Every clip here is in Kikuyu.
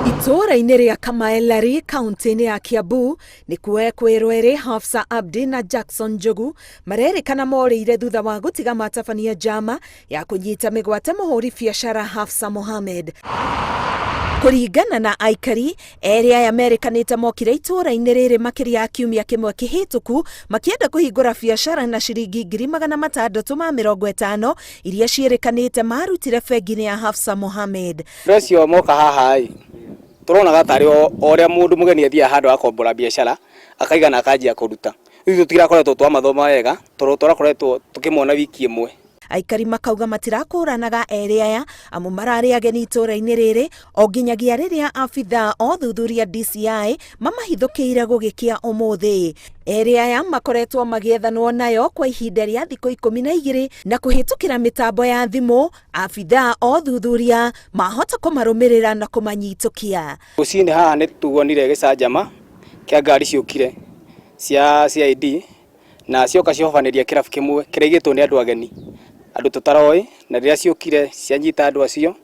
Itũũra-inĩ rĩa Kamaelari kaunti-inĩ ya Kiambu nĩkuo ekwĩrwo erĩ Hafsa Abdi na Jackson Njogu marerĩkana morĩire thutha wa gũtiga matabania njama ya kũnyita mĩgwate mũhũri biacara Hafsa Mohamed. Kũringana na aikari, erĩ aya merĩkanĩte mokire itũũra-inĩ rĩrĩ makĩria ya kiumia kĩmwe kĩhĩtũku makĩenda kũhingũra biacara na ciringi 650,000 iria ciĩrĩkanĩte marutire bengi-inĩ ya Hafsa Mohamed. Andũ acio moka haha ĩ, tũronaga tarĩ o ũrĩa mũndũ mũgeni athiaga handũ agakombora biacara, akaiga na akanjia kũruta. Rĩu ithuĩ tũtirakoretwo twamathoma wega, tondũ tũrakoretwo tũkĩmona wiki ĩmwe. Aikari makauga matirakũranaga erĩ aya amu mararĩ ageni itũra-inĩ rĩrĩ o nginyagia rĩrĩa abithaa a ũthuthuria DCI mamahithũkĩire gũgĩkĩa ũmũthĩ. Erĩ aya makoretwo magĩethanwo nayo kwa ihinda rĩa thikũ 12 na kũhĩtũkĩra mĩtambo ya thimũ abithaa a ũthuthuria mahota kũmarũmĩrĩra na kũmanyitũkia. Rũcinĩ haha nĩ tuonire gĩcanjama kĩa ngari ciũkire cia CID na cioka ciohobanĩria kĩrabu kĩmwe kĩrĩa igĩtwo nĩ andũ ageni, andũ tũtaroĩ, na rĩrĩa ciũkire cianyita andũ acio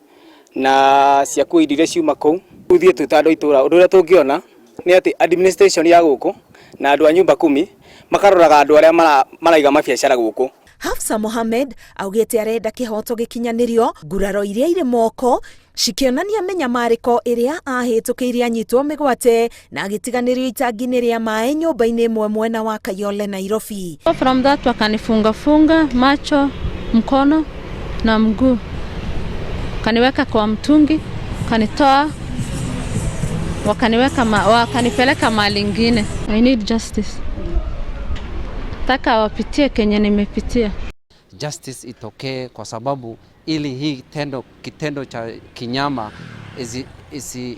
na ciakua indo iria ciuma kũu. Rĩu ithuĩ twĩ ta andũ a itũra ũndũ ũrĩa tũngĩona nĩ atĩ administration ya gũkũ na andũ a nyumba kumi makaroraga andũ arĩa maraiga mabiacara gũkũ. Hafsa Mohamed augĩte arenda kĩhoto gĩkinyanĩrio nguraro iria irĩ moko cikĩonania mĩnyamarĩko ĩrĩa ahĩtũkĩire anyitwo mĩgwate na agĩtiganĩrio itangi-inĩ rĩa maĩ nyũmba-inĩ ĩmwe mwena wa Kayole, Nairobi. From that wakanifungafunga macho, mkono na mguu, kaniweka kwa mtungi, kanitoa, wakaniweka wakanipeleka mahali ingine. I need justice. Taka wapitie kenye nimepitia. Justice itokee kwa sababu ili hii kitendo cha kinyama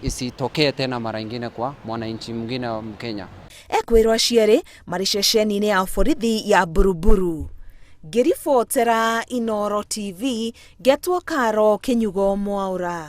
isitokee tena mara ingine kwa mwananchi mwingine wa Mkenya. Ekwĩrwo acio erĩ marĩ ceceni-inĩ ya borithi ya Buruburu. Ngĩribotera Inooro TV, ngetwo Karo Kĩnyugo Mwaũra.